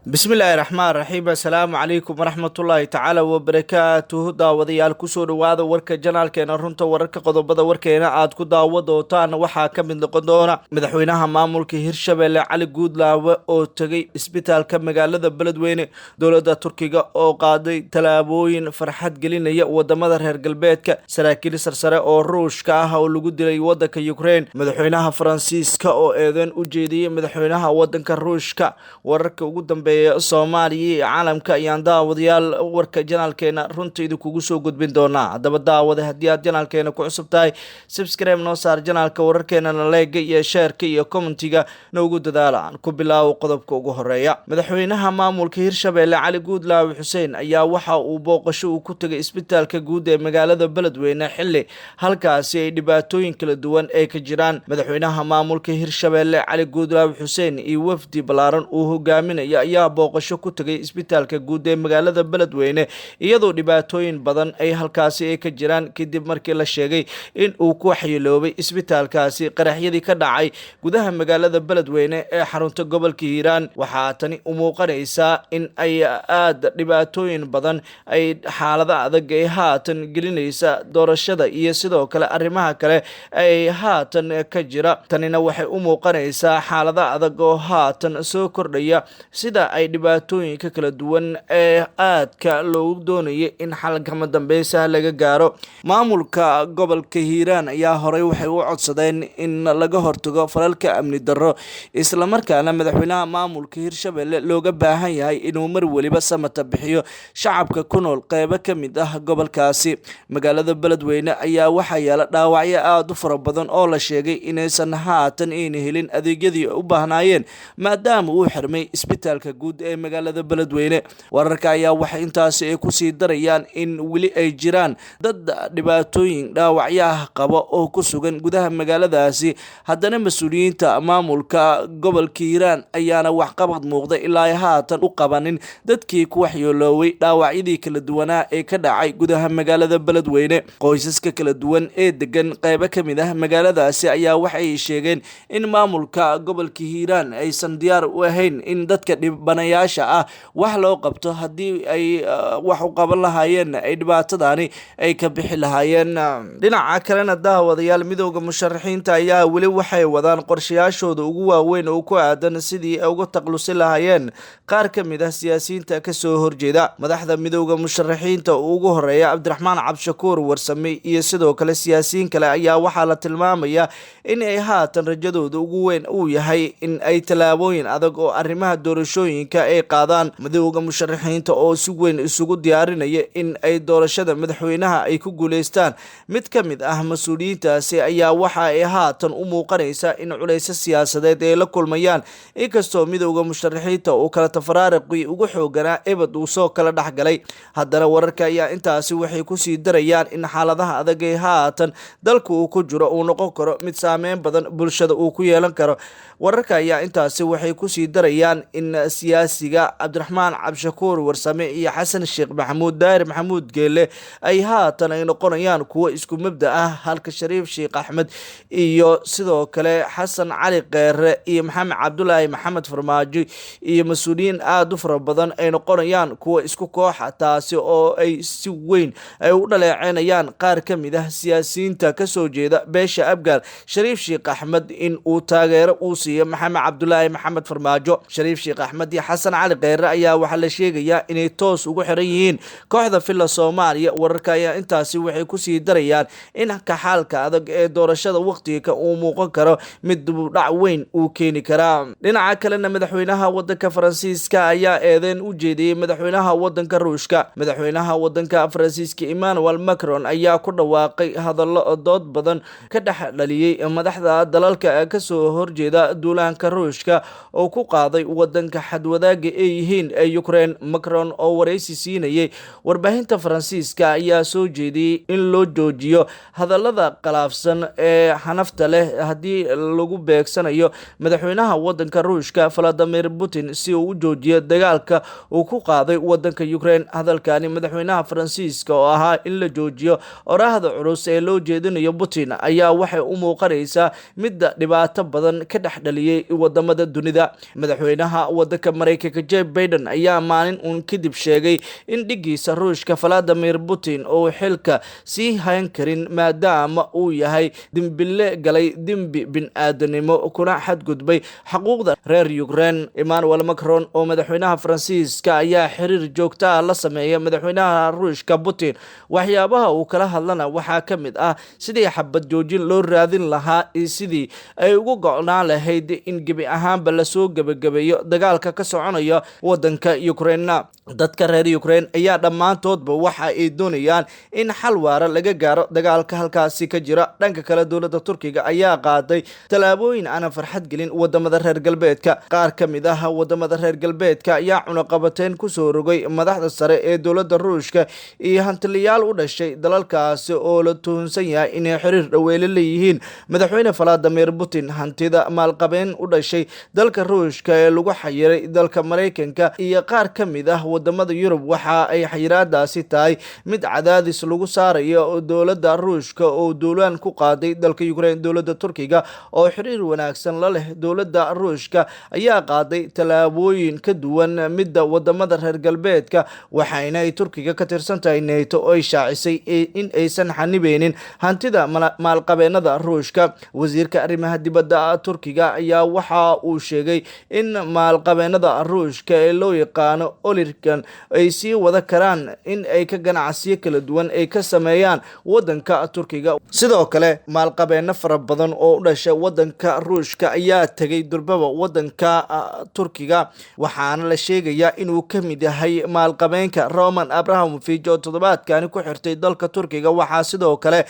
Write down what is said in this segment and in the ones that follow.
Bismillaahi raxmaan raxiim. Assalaamu calaykum waraxmatullaahi tacaala wabarakaatuhu. Daawadayaal, kusoo dhawaada warka janaalkeena Runta Wararka. Qodobada warkeena aad ku daawa doontaan waxaa ka mid noqon doona madaxweynaha maamulka Hirshabelle Cali Guudlaawe oo tegay isbitaalka magaalada Beledweyne, dowladda Turkiga oo qaaday tallaabooyin farxad gelinaya wadamada reer galbeedka, saraakiil sarsare oo Ruushka ah oo lagu dilay wadanka Ukraine, madaxweynaha Faransiiska oo eedeyn u jeediyey madaxweynaha wadanka Ruushka. Wararka ugu dambeeya Soomaaliya iyo caalamka ayaan, daawadayaal, warka janaalkeena Runta idinkugu soo gudbin doonaa. Haddaba daawada, haddii aad janaalkeena ku cusub tahay, subscribe noo saar janaalka, wararkeenana like-ga iyo share-ka iyo comment-iga noogu dadaala. Aan ku bilaabo qodobka ugu horeeya. Madaxweynaha maamulka Hirshabelle Cali Guudlaawe Xuseen ayaa waxa uu booqasho uu ku tegay isbitaalka guud ee magaalada Beledweyne, xilli halkaasi ay dhibaatooyin kala duwan ay ka jiraan. Madaxweynaha maamulka Hirshabelle Cali Guudlaawe Xuseen iyo wafdi ballaaran uu hogaaminaya ayaa booqasho ku tegay isbitaalka guud ee magaalada Beledweyne, iyadoo dhibaatooyin badan ay halkaasi ay ka jiraan, kadib markii la sheegay in uu ku waxyeeloobay isbitaalkaasi qaraxyadii ka dhacay gudaha magaalada Beledweyne ee xarunta gobolka Hiiraan. Waxaa tani u muuqanaysaa in ay aada dhibaatooyin badan ay xaalada adag ay haatan gelinaysa doorashada iyo sidoo kale arrimaha kale ay haatan ka jira. Tanina waxay u muuqanaysaa xaalada adag oo haatan soo kordhaya, sida ay dhibaatooyinka kala duwan ee aadka loogu doonayay in xal kama dambeysa laga gaaro. Maamulka gobolka Hiiraan ayaa horey waxay u codsadeen in laga hortago falalka amni darro, islamarkaana madaxweynaha maamulka Hirshabelle looga baahan yahay inuu mar weliba samata bixiyo shacabka ku nool qeybo ka mid ah gobolkaasi. Magaalada Beledweyne ayaa waxaa yaala dhaawacyo aada u fara badan oo la sheegay inaysan haatan ayna helin adeegyadii u baahnaayeen, maadaama uu xirmay isbitaalka guud ee magaalada Beledweyne. Wararka ayaa waxay intaasi ay kusii darayaan in weli ay jiraan dad dhibaatooyin dhaawacyaah qaba oo ku sugan gudaha magaaladaasi. Haddana mas-uuliyiinta maamulka gobolka Hiiraan ayaana waxqabad muuqda ilaa haatan u qabanin dadkii ku waxyeelooway dhaawacyadii kala duwanaa ee ka dhacay gudaha magaalada Beledweyne. Qoysaska kala duwan ee degan qeybo ka mid ah magaaladaasi ayaa waxay sheegeen in maamulka gobolka Hiiraan aysan diyaar u ahayn in dadka dhibanayaasha ah wax loo qabto. Haddii ay wax u qaban lahaayeen, ay dhibaatadani ay ka bixi lahaayeen. Dhinaca kalena, daawadayaal, Midowda Musharaxiinta ayaa weli waxay wadaan qorshayaashooda ugu waaweyn oo ku aadan sidii ay uga taklusi lahaayeen qaar ka mid ah siyaasiyiinta kasoo horjeeda. Madaxda Midowda Musharaxiinta ugu horeeya Cabdiraxmaan Cabdishakuur Warsame iyo sidoo kale siyaasiyiin kale ayaa waxaa la tilmaamayaa in ay haatan rajadooda ugu weyn uu yahay in ay tallaabooyin adag oo arrimaha doorashooyinka ay qaadaan. Midowda Musharaxiinta oo si weyn isugu diyaarinaya in ay doorashada madaxweynaha ay ku guuleystaan mid ka mid ah mas-uuliyiintaasi ayaa waxa ay haatan u muuqanaysaa in culayso siyaasadeed ay la kulmayaan, inkastoo Midowda Musharaxiinta uu kala tafaraariqii ugu xooganaa ebad uu soo kala dhexgalay. Haddana wararka ayaa intaasi waxay kusii darayaan in xaaladaha adag ee haatan dalka uu ku jiro uu noqon karo mid saameyn badan bulshada uu ku yeelan karo. Wararka ayaa intaasi waxay kusii darayaan in siyaasiga Cabdiraxmaan Cabdishakuur Warsame iyo Xasan Sheekh Maxamuud Daahir Maxamuud Geele ay haatan ay noqonayaan kuwo isku mabda ah, halka Shariif Sheekh Axmed iyo sidoo kale Xasan Cali Keere iyo Maxamed Cabdulaahi Maxamed Farmaajo iyo mas-uuliyiin aada u fara badan ay noqonayaan kuwa isku kooxa, taasi oo ay si weyn ay u dhaleeceynayaan qaar ka mid ah siyaasiyiinta kasoo jeeda beesha Abgaal Shariif Sheekh Axmed in uu taageero uu siiyo Maxamed Cabdulaahi Maxamed Farmaajo. Shariif Sheekh Axmed iyo Xasan Cali Kheyre ayaa waxaa la sheegayaa inay toos ugu xiran yihiin kooxda Villa Soomaaliya. Wararka ayaa intaasi waxay kusii darayaan in kaxaalka adag ee doorashada waqtiga uu muuqan karo mid dibudhac weyn uu keeni karaa. Dhinaca kalena, madaxweynaha wadanka Faransiiska ayaa eedeyn u jeediyey madaxweynaha wadanka Ruushka. Madaxweynaha wadanka Faransiiska Emmanuel Macron ayaa ku dhawaaqay hadallo dood badan ka dhex dhaliyey madaxda dalalka kasoo horjeeda duulaanka Ruushka oo ku qaaday wadanka xadwadaaga ay yihiin ee Ukraine. Macron oo wareysi siinayay warbaahinta Faransiiska ayaa soo jeediyey in loo joojiyo hadallada qalaafsan ee xanafta leh haddii lagu beegsanayo madaxweynaha wadanka Ruushka Valadimir Putin, si uu u joojiyo dagaalka uu ku qaaday wadanka Ukraine. Hadalkani madaxweynaha Faransiiska oo ahaa in la joojiyo oraahda culus ee loo jeedinayo Putin ayaa waxay u muuqanaysaa midda dhibaato badan ka dhex dhaliyey wadamada dunida. Madaxweynaha wadanka Maraykanka Joe Biden ayaa maalin uun kadib sheegay in dhigiisa Ruushka Vladimir Putin uu xilka sii hayn karin, maadaama uu yahay dembile galay dembi bin-aadanimo kuna xadgudbay xaquuqda reer Ukraine. Emmanuel Macron oo madaxweynaha Faransiiska ayaa xiriir joogta ah la sameeya madaxweynaha Ruushka Putin. Waxyaabaha uu kala hadlana waxaa ka mid ah sidii xabad joojin loo raadin lahaa iyo sidii ay ugu go'naan lahayd in gebi ahaanba lasoo gebagabeeyo dagaalka ka soconaya wadanka Ukraine. Dadka reer Ukraine ayaa dhammaantoodba waxa ay doonayaan in xal waara laga gaaro dagaalka halkaasi ka jira. Dhanka kale, dowladda Turkiga ayaa qaaday tallaabooyin aanan farxad gelin wadamada reer galbeedka. Qaar ka mid ah wadamada reer galbeedka ayaa cunaqabateyn kusoo rogay madaxda sare ee dowladda Ruushka iyo hantiliyaal u dhashay dalalkaasi oo la tuhunsan yahay inay xiriir dhaweele leeyihiin madaxweyne Vladimir Putin. Hantida maalqabeen u dhashay dalka Ruushka ee lagu xayiray dalka Maraykanka iyo qaar ka mid ah wadamada Yurub waxa ay xayiraadaasi tahay mid cadaadis lagu saarayo dowladda Ruushka oo duulaan ku qaaday dalka Ukraine. Dowladda Turkiga oo xiriir wanaagsan la leh dowladda Ruushka ayaa qaaday tallaabooyin ka duwan midda wadamada reer galbeedka, waxayna ay Turkiga ka tirsan tahay NATO oo ay shaacisay in aysan xanibeynin hantida maalqabeenada Ruushka. Wasiirka arrimaha dibadda Turkiga ayaa waxa uu sheegay in maalqabeenada Ruushka ee loo yaqaano oligarch ay sii wada karaan in ay ka ganacsiyo kala duwan ay ka sameeyaan wadanka Turkiga. Sidoo kale, maalqabeeno fara badan oo u dhashay wadanka Ruushka ayaa tegay durbaba wadanka Turkiga, waxaana la sheegayaa inuu ka mid yahay maalqabeenka Roman Abramovich oo toddobaadkani ku xirtay dalka Turkiga. Waxaa sidoo kale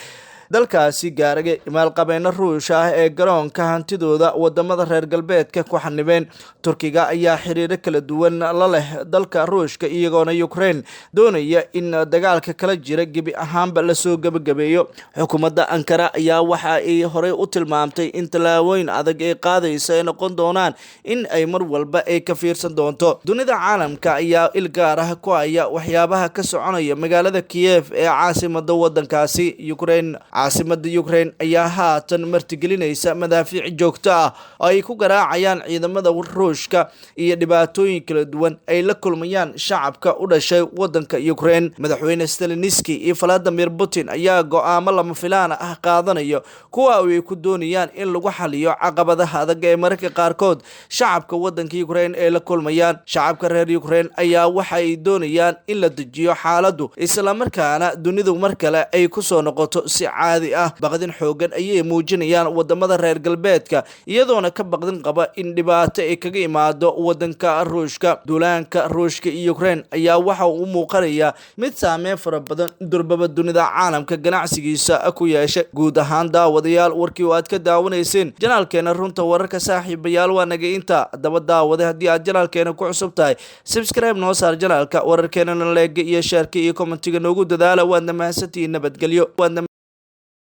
dalkaasi gaaray maalqabeeno Ruush ah ee garoonka hantidooda wadamada reer galbeedka ku xanibeen. Turkiga ayaa xiriiro kala duwan la leh dalka Ruushka, iyagoona Ukraine doonaya in dagaalka kala jira gebi ahaanba lasoo gebagabeeyo. Xukuumadda Ankara ayaa waxa ay horey u tilmaamtay in tallaabooyin adag ay qaadaysa ay noqon doonaan in ay mar walba ay ka fiirsan doonto. Dunida caalamka ayaa il gaar ah ku haya waxyaabaha ka soconaya magaalada Kiev ee caasimada wadankaasi Ukraine. Caasimada Ukraine ayaa haatan martigelinaysa madaafiic joogto ah oo ay ku garaacayaan ciidamada Ruushka iyo dhibaatooyin kala duwan ay la kulmayaan shacabka u dhashay wadanka Ukraine. Madaxweyne Zelenski iyo Vladimir Putin ayaa go'aamo lama filaan ah qaadanayo, kuwa ay ku doonayaan in lagu xaliyo caqabadaha adag ee mararka qaarkood shacabka wadanka Ukraine ay la kulmayaan. Shacabka reer Ukraine ayaa waxa ay doonayaan in la dejiyo xaaladdu, islamarkaana dunidu mar kale ay kusoo noqoto si caadi ah. Baqdin xoogan ayay muujinayaan wadamada reer galbeedka, iyadoona ka baqdin qaba in dhibaato ay kaga imaado wadanka Ruushka. Duulaanka Ruushka iyo Ukraine ayaa waxa uu u muuqanayaa mid saameyn fara badan durbaba dunida caalamka ganacsigiisa ku yeeshay. Guud ahaan, daawadayaal, warkii oo aad ka daawanayseen janaalkeena Runta Wararka, saaxiibayaal, waa naga inta. Daba daawaday, haddii aad janaalkeena ku cusub tahay, subscribe noo saar janaalka, wararkeenana like-ga iyo share-ka iyo comment-iga noogu dadaala. Waadna mahadsantihiin. Nabadgelyo.